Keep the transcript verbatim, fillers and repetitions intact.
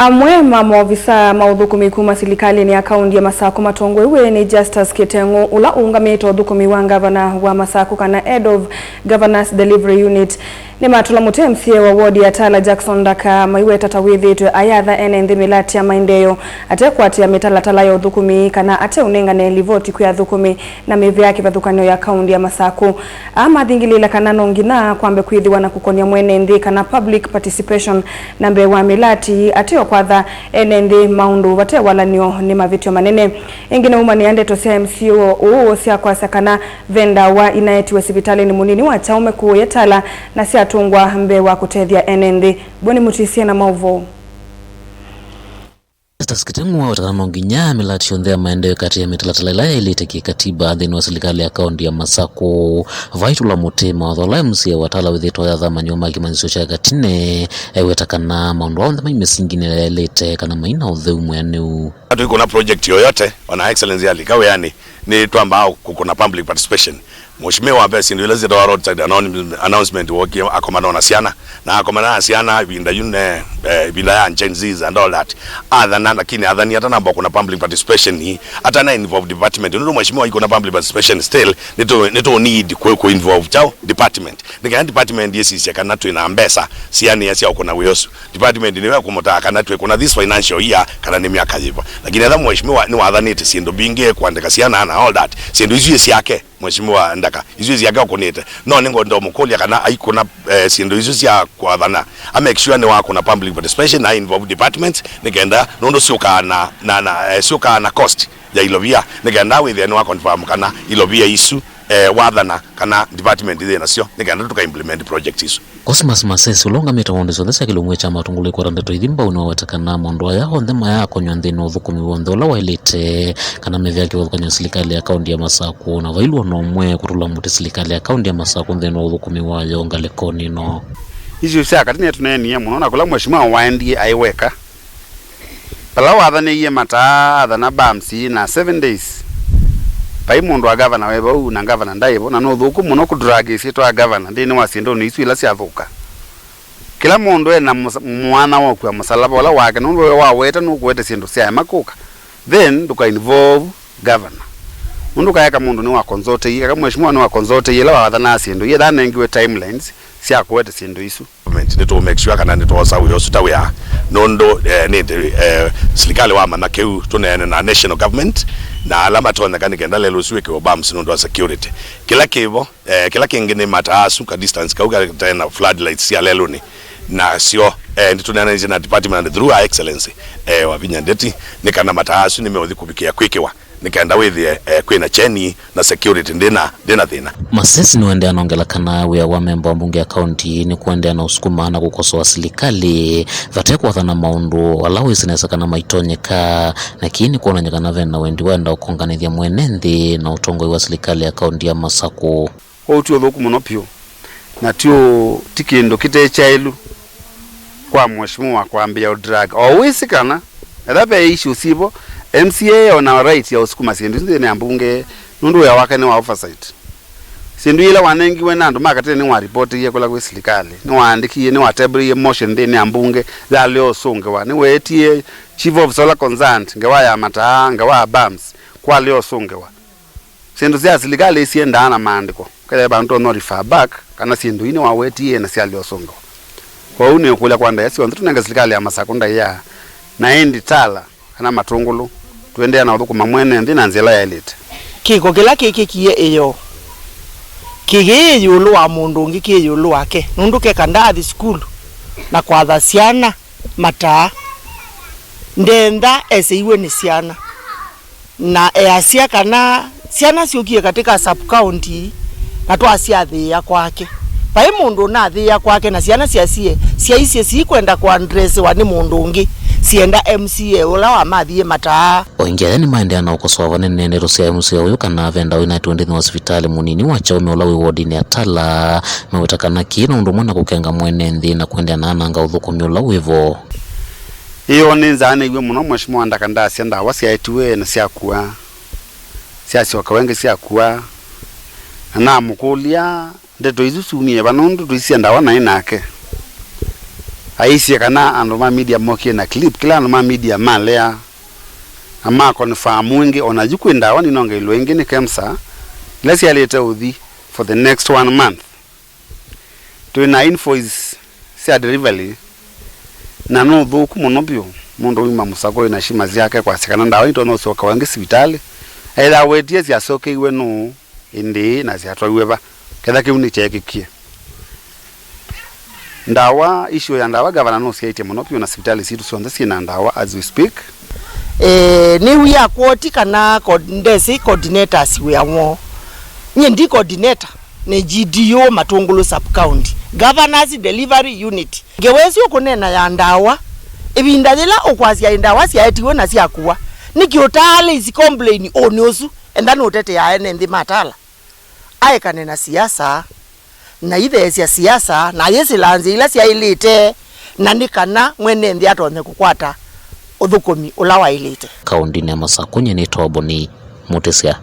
Amwe ma maovisaa ma ũthũkũmi kuma silikalĩnĩ ya kaũnti ya Masakũ matongoew'e nĩ Justus Kiteng'ũ, ũla ũũngamĩte ũthũkũmi wa ngavana wa Masakũ, kana Head of Governor's Delivery Unit, nĩmatũla mũtĩ M C A wa ward ya Tala, Jackson Ndaka, maiweta ta wĩthĩĩtwe ayatha ene nthĩ mĩlati ya maendeeo, atekwatĩa mĩtalatala ya ũthũkũmi kana ateũnengane livoti kwĩ athũkũmi na mĩvĩa ya kĩvathũkany'o ya kaũnti ya Masakũ. Aa mathingĩlĩĩla kana no nginya kwambe kwĩthĩwa na kũkony'a mwene nthĩ, kana public participation, na mbee wa mĩlati, ateo kwatha ene nthĩ maũndũ vate walany'o nĩ mavĩtyo manene. Ĩngĩ nĩwaumanĩa ndeto sya M C A ũũ sya kwasya kana ve ndawa inaetiwe sivitalĩnĩ mũnini wa Chaume kũũ Yatala na syatũngwa mbee wa kũtethya ene nthĩ. Boni Mũtisia na maũvoo. Justus Kiteng'ũ aweta kana no nginya mĩlati yonthe ya maendeeo ĩkatĩĩa mĩtalatala ĩla yaĩlĩte kĩkatiba nthĩnĩ wa silikalĩ ya kaũnti ya Masakũ. Vaitũla mũtĩ mawatho ala M C A wa Tala wĩthĩĩtwe ayatha manyuo ma kĩmanyĩsyo kya katine, eweta kana maũndũ onthe mai mĩsinginĩ ĩla yaĩlĩte kana maina ũtheu mwĩanĩu. Tũikũna project yoyote, ona excellency alika wĩanĩ, nĩ twambaa kũkũna public participation. Mheshimiwa, ve syĩndũ ila syĩtawa roadside annou-, announcement, wokie akomana na syana, na akomana na syana ĩvinda yu ne, eh, ĩvinda ya Gen Zs and all that. Athana, lakini athani atanamba kũna public participation, atana involve department. Nũndũ mheshimiwa ikũna public participation still, nĩtũ, nĩtũ need kũ, kũ involve chao department. Nĩ kana department yĩsisye kana twĩ na mbesa sianĩa sya ũkũna wĩa ũsu. Department nĩyo ĩkũmũtaa kana twĩkũna this financial year kana nĩ myaka yĩva. Lakini etha mheshimiwa nĩwathanĩte syĩndũ mbingĩ, kũandĩka syana na all that, syĩndũ isu syake, mheshimiwa Ndaka, isu syake ũkũnĩte. No nĩngwenda ũmũkũlya kana aikũna, eh, syĩndũ isu sya kwathana, a make sure nĩwakũna public participation na involve departments, nĩ kenda nũndũ syũkaa na, na, na, eh, syũkaa na cost ya ilovia, nĩ kenda wĩthĩe nĩwa confirm kana ilovia isu, eh, wathana kana department yĩ nasyo, nĩ kenda tũka implement project isu. Cosmas Masesi, ũla ũngamĩte wonde syonthe sya kĩlungu kya matũngũlũ ĩkwata ndeto ithi mbau, nĩwaweta kana maũndũ aya onthe mayakonywa nthĩnĩ wa ũthũkũmi w'onthe ũla waĩlĩte, kana mĩvĩa kĩvathũkany'o silikalĩ ya kaũnti ya Masakũ, na vailũ ona ũmwe kũtũla mũtĩ silikalĩ ya kaũnti ya Masakũ nthĩnĩ wa ũthũkũmi wayo ngalĩkonĩ ĩno. Isu sya katĩ nĩtũneenie mũno, na kũla mheshimiwa waendie aĩ weka. Vala wathanĩie mataa, athana bumps na seven days, vai mũndũ wa gavana wĩ vau, na gavana ndaĩ vo, na nĩ ũthũku mũno kũ drag ĩsyĩtwa ya gavana nthĩnĩ wa syĩndũnĩ isu ila syathũka. Kĩla mũndũ e na mũsa-, mwanya wa ũkua mũsalaba ũla wake, nũndũ we waweta nũkũete syĩndũ syaema kũka, then ndũka involve gavana. Nũndũ kaeka mũndũ nĩwa consultĩie, kaka mheshimiwa nĩwa consultĩie ĩla wathanaa syĩndũ, yetha anengiwe timelines sya kũete syĩndũ isu. Government, nĩtũ make sure kana nĩtwosa wĩa ũsu ta wĩa, nũndũ, eh, nĩ, eh, silikalĩ wamanya kĩu, tũneene na national government na ala matonyeka nĩ kenda lelũ ũsu wĩkĩwe bumps nũndũ wa security. Kĩla kĩvo, eh, kĩla kĩngĩ nĩ mataa asu ka distance kau kate na floodlights sya lelũnĩ, nasyo, eh, nĩtũneenanĩsye na department and through Her Excellency, eh, Wavinya Ndeti, nĩ kana mataa asu nĩmeũthi kũvikĩa kwĩkĩwa nĩ kenda wĩthĩe, eh, kwĩna kyeni na security ndĩna, ndĩna thĩna. Masesi nĩwaendeea na ongela kana wĩa wa memba wa mbunge ya kaunti nĩ kũendeea na ũsukuma na kũkosoa silikalĩ vate kwathana maũndũ ala wĩsĩ nesa kana maitonyeka, na kĩĩ nĩ kwonany'a kana ve na wendi waenda ũkonganĩthya mwene nthĩ na ũtongoi wa silikalĩ ya kaunti ya Masakũ. Ũu ti ũthũku mũno piũ, na ti ũ-, ti kĩndũ kĩte kyaĩlu kwa mheshimiwa kwambĩĩa ũ drag. O wĩsĩ kana etha ve issues sivo, M C A ona right ya ũsukuma syĩndũ isu nthĩnĩ ya mbunge, nũndũ wĩa wake nĩ wa oversight. Syĩndũ ila wanengiwe na andũ ma katene nĩwaripotĩie kũla kwĩ silikalĩ, nĩwaandĩkie, nĩwatebũlĩie motion nthĩnĩ ya mbunge yalea ũsũngĩwa, nĩweetie chief officer ũla concerned, ngewa ya mataa, ngewa ya bumps, kwalea ũsũngĩwa. Syĩndũ sya silikalĩ isiendaa na maandĩko. Kethĩwa vandũ tonya refer back kana syĩndũ ii nĩwawetie na syalea ũsũngĩwa. Kwoou nĩũkũlya kwa ndaĩa syonthe tũnenge silikalĩ ya Masakũ ndaĩa, na ĩndĩ Tala kana Matũngũlũ, tũendeea na ũthũkũma mwene nthĩ na nzĩa ĩla yaĩlĩte. Kĩko kĩla kĩkĩkie ĩyoo kĩkĩĩ ĩũlũ wa mũndũ ũngĩ kĩ ĩũlũ wake, nũndũ keka ndaathi sukulu na kwatha syana mataa. Ndenda eseiwe nĩ syana. Na easya kana syana syũkie katĩ ka sub-county na twasyathĩĩa kwake. Vai mũndũ ũnathĩĩa kwake na syana syasie syaisye siikwenda kũandresiwa nĩ mũndũ ũngĩ, sienda M C A ũla wamathie mataa. O ĩngĩ aya nĩmaendeea na ũkosoa vanene ndeto sya M C A ũyũ kana ve ndawa inaetiwe nthĩnĩ wa sivitalĩ mũnini wa Chaume ũla wĩ wodinĩ ya Tala, maweta kana kĩĩ na ũndũ ũmwe na kũkenga mwene nthĩ na kũendeea na ananga ũthũkũmi ũla wĩvo. Ĩyoo, nĩnzaanĩiw'e mũno Mheshimiwa Ndaka ndasya ndawa syaetiwe na syakua, syasyoka wengĩ syakua, na namũkũlya ndeto isu syumie va, nũndũ tũisye ndawa naĩ nake. Aisye kana andũ ma media mokie na clip kĩla andũ ma media malea na ma confirm ĩngĩ, ona yu kwĩ ndawa ninongeilwe ĩngĩ nĩ KEMSA ila syaĩlĩte ũthi for the next one month. Twĩ na invoice sya delivery, na nĩ ũthũku mũno vyũ mũndũ uma Mũsakũyũ na shima syake kwasya kana ndawa nitonya ũsyokewa ĩngĩ sivitalĩ. Ethĩwa wetie syasokeiwe nũũ, ĩndĩĩ, na syatwaiwe va, ketha kĩu nĩkyeekĩkie. Ndawa, issue ya ndawa, gavana nũsyaĩtye mũno vyũ, na sivitalĩ sitũ syonthe syĩ na ndawa as we speak. Eh, nĩw'ĩa kwoti kana co-, ndesĩ coordinators wĩa woo. Nyie ndi coordinator, nĩ G D O Matũngũlũ sub county, governor's delivery unit. Ngewesĩ ũkũneena ya ndawa, ĩvinda yĩla ũkwasya ndawa syaetiwe na syakua, nĩkĩ ũtaalĩsi complain ũnĩ ũsu? Enda nũtetea ene nthĩ matala. Aekane na siasa, na itheesya siasa, na ayĩsĩla nzĩa ila syaĩlĩte, na nĩ kana mwene nthĩ atonye kũkwata ũthũkũmi ũla waĩlĩte. Kaũndinĩ ya Masakũ, nyie nĩ Toboni Mũtĩsya.